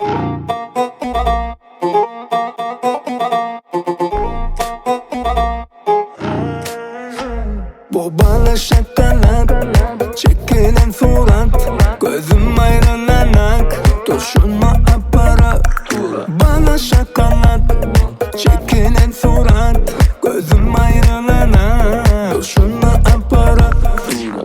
Bu bala şokolad, çekilen surat, Gözüm aýrylanak, durşuna apparat. Bala şokolad, çekilen surat, Gözüm aýrylanak, durşuna apparat.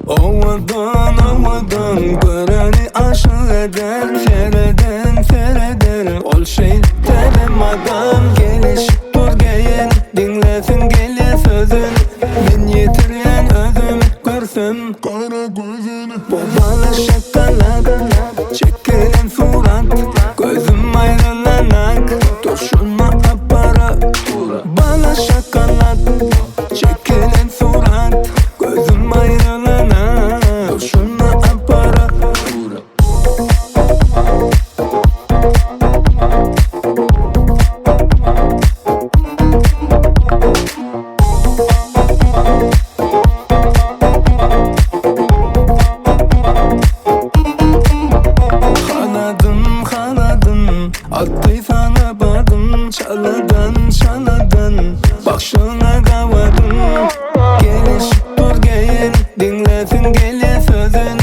Owadan, owadan, göreni aşyk eder, Sereden, sereder, ol şeýtdebem adam. Gelişip dur geýen, diňläsiň gelýär sözün, Men ýetirýän özüm, görsem gara gözüni. Bu bala şokolad, çekilen surat, Gözüm aýrylanak, durşuna apparat. Bala şokolad, çekilen surat, Gözüm aýrylanak, durşuna apparat. Haladym, haladym, atdy saňa badym, Çaladan, çaladan, bagşyňa gawadym. Gelişip dur geýin, diňläsiň gelýär sözün,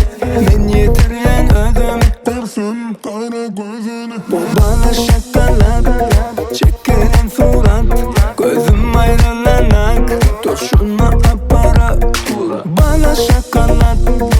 Men ýetirýän özüm, görsem gara gözüni. Bu bala şokolad, çekilen surat, Gözüm aýrylanak, durşuna apparat. Bala şokolad.